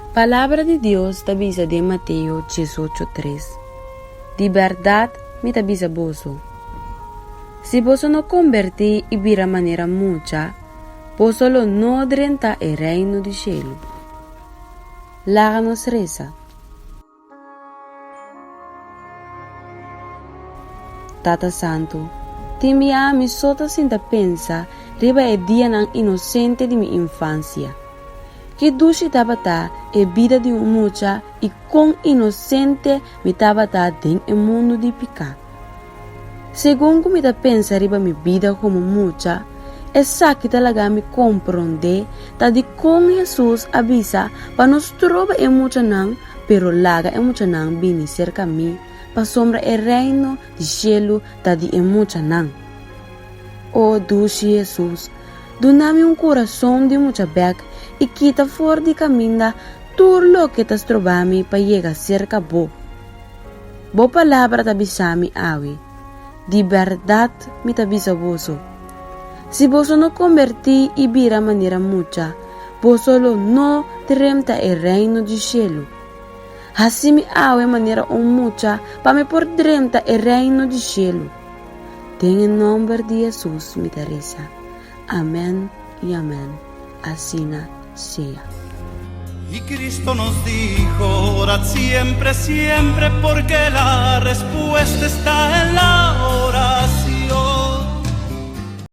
Palabra di Dios ta bisa den Mateo 18, 3, Di bèrdat mi ta bisa boso, si boso no kombertí i bira manera mucha, boso lo no drenta e Reino di shelu. Laga nos resa. Tata Santu, tin bia mi so ta sinta pensa riba e dianan inosente di mi infansia. Ki dushi tabata e bida di un mucha i kon inosente mi tabata den e mundu di piká. Segun ku mi ta pensa riba mi bida komo mucha, esaki ta laga mi komprondé ta dikon Hesus a bisa pa no stroba e muchanan pero laga e muchanan bini serka mi, pasobra e Reino di shelu ta di e muchanan. O dushi Hesus, duna mi un kurason di mucha bèk i kita for di kaminda tur loke ta stroba mi pa yega serka bo. Bo palabra ta bisa mi awe, Di bèrdat mi ta bisa boso, si boso no kombertí i bira manera mucha, boso lo no drenta e Reino di shelu. Hasi mi awe manera un mucha pa mi por drenta e Reino di shelu. Den e nòmber di Hesus mi ta resa. Amèn i amèn. Asina sea. Y Cristo nos dijo, orad siempre, siempre, porque la respuesta está en la oración.